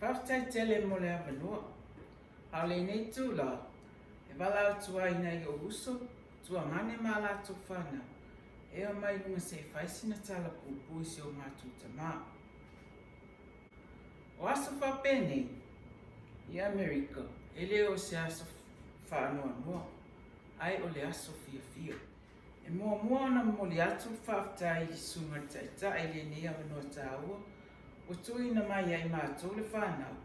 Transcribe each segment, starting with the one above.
Faafetai tele mo le avanoa. A o lenei itula, e valaau atu ai i nai ou uso, tuagane ma a latou fanau, e omai i luga se i fai sina tala puupuu i si o matou tama. O aso faapenei i Amerika, e le o se aso faanoanoa, ae o le aso fiafia. E muamua ona momoli atu le faafetai i le Susuga i le Taitai i lenei avanoa taua ua tuuina mai ia i matou le fanau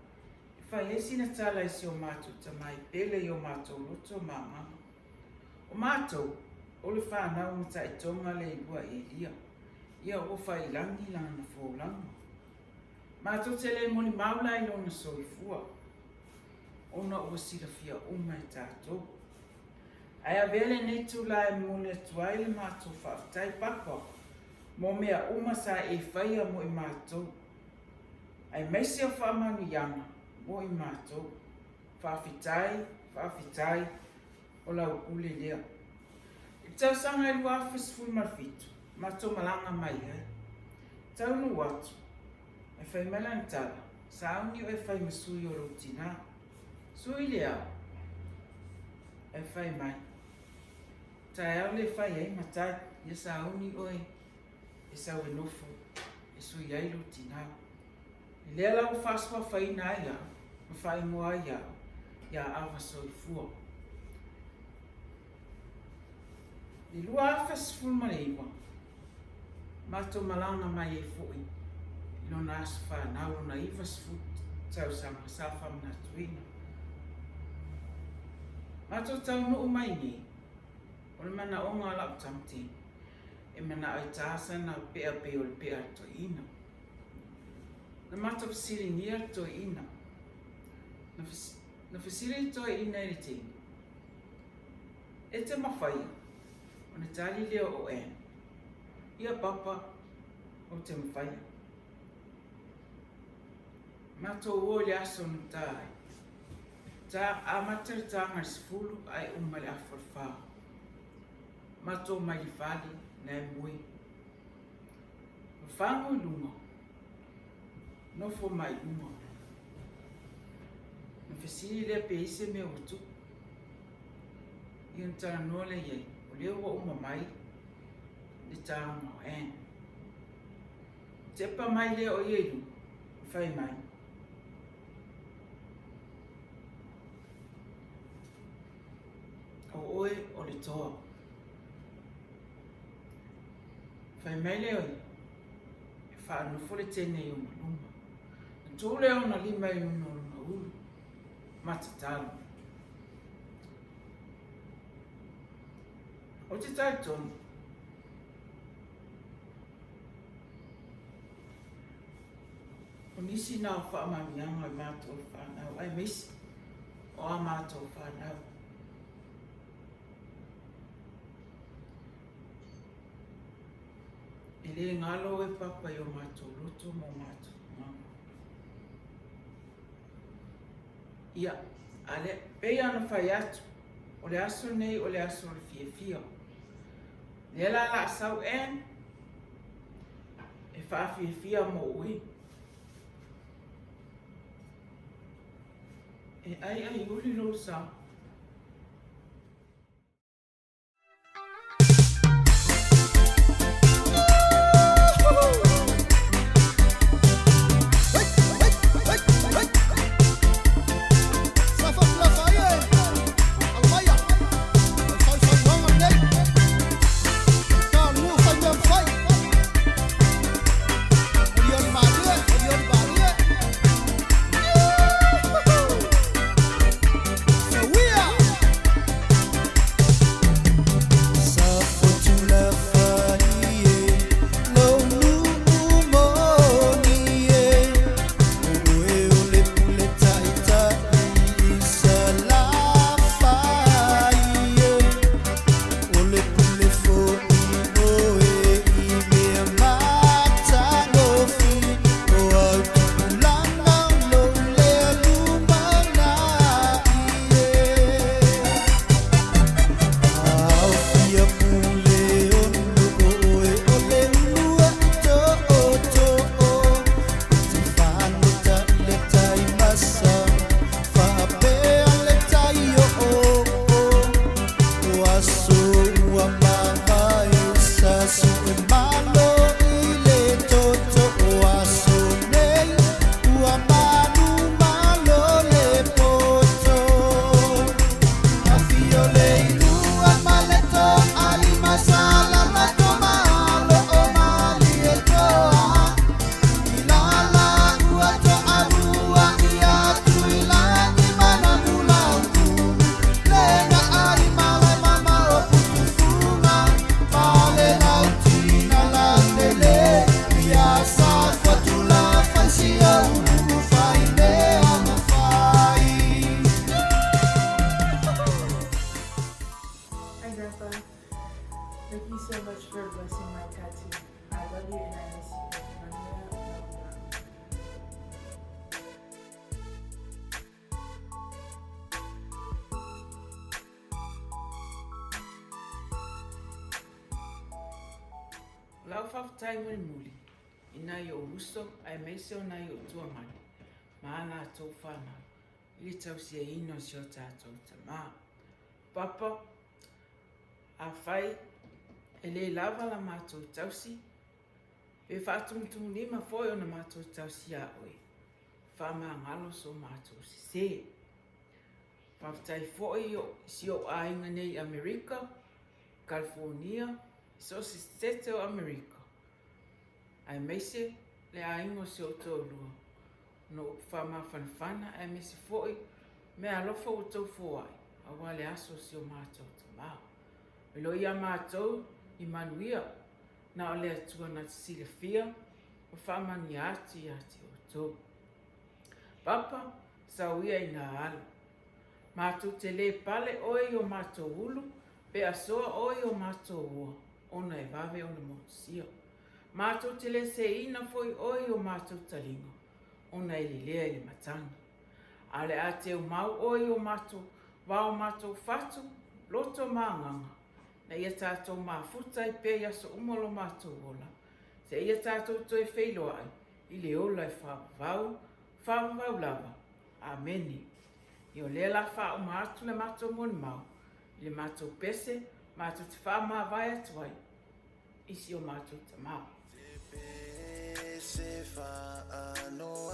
e fai ai sina tala i si o matou tama e pele i o matou loto ma agaga. O matou, o le fanau a Mataitoga Leilua Elia, ia ua fai i lagi lana folauga. Matou te le molimau la i lona soifua, ona ua silafia uma e tatou. Ae avea lenei itula e momoli atu ai le matou faafetai Papa mo mea uma sa e faia mo i matou, aemaise o faamanuiaga mo i matou. Faafetai, faafetai, o lau pule lea. I le tausaga e 2017, matou malaga mai ai. Taunuu atu, ae fai mai lana tala, Sauni oe e fai ma sui o lou tinā. Sui le ao, ae fai mai, Taeao le fai ai matai, ia sauni oe e sau e nofo e sui ai lou tinā. I lea la ua faasuafaina ai au ma faaigoa ai au ia Ava Soifua. I le 2019, matou malaga mai ai foi i lona aso fanau, lona 90 tausaga sa faamanatuina. Matou taunuu mai nei, o le manaoga o lau tama teine, e manao e ta sana pea pei o le pea a le toeaina. Na matou fesiligia le toeaina. Na fesili le toeaina i le teine, E te mafaia? Ona tali lea o Ann, Ia Papa, ou te mafaia. Matou o i le aso na ta ai. Ta, amata le taga i le 10 ae uma i le afa o le fa. Matou omai i le fale, na e moe. Fafagu i luga, nofo mai i luga. Na fesili lea pe i ai se mea ua tupu. Ia ona talanoa lea i ai, o lea ua uma mai le taga o Ann. Tepa mai lea o ia i luga, ma fai mai, O oe o le toa. Fai mai lea o ia, e faanofo le teine i ona luma. Na tu lea ona lima i luna o lona ulu, ma tatalo. Ou te talitonu, o nisi na o faamanuiaga o matou fanau, aemaise o a matou fanau. E le galo oe Papa i o matou loto ma o matou agaga. Ia, a lea, pei lava ona fai atu, o le aso lenei o le aso o le fiafia. Lea la la sau Ann e faafiafia mo oe. E aiaiuli lou sa. lau faafetai mulimuli i nai ou uso aemaise o nai ou tuagana ma a latou fanau i le tausiaina o si o tatou tama. Papa, afai e le lava la matou tausi, pe faatumutumulima foi ona matou tausi iā oe, faamagalo so matou sese. Faafetai foi i si ou aiga nei i Amerika, Kalifonia, i so o se setete o Amerika, aemaise le aiga o si ou toalua, ona o upu faamafanafana aemaise foi meaalofa ua outou foai aua le aso o si o matou tama. E loi ia matou ni manuia, na o le Atua na te silafia ma faamanuia atu ia te outou. Papa, sau ia ina alu. Matou te le pale oe i o matou ulu, pe asoa oe i o matou ua, ona e vave ona motusia. Matou te le seiina foi oe i o matou taliga, ona e lelea i le matagi. A o le a teumau oe i o matou vao matou fatu, loto ma agaga, na ia tatou mafuta ai pea i aso uma o lo matou ola, seia tatou toe feiloai i le ola e faavavau, faavavau lava. Amene. Ia o lea la faauma atu le matou molimau i le matou pese matou te faamavae atu ai i si o matou tama. Te pese faanoanoa.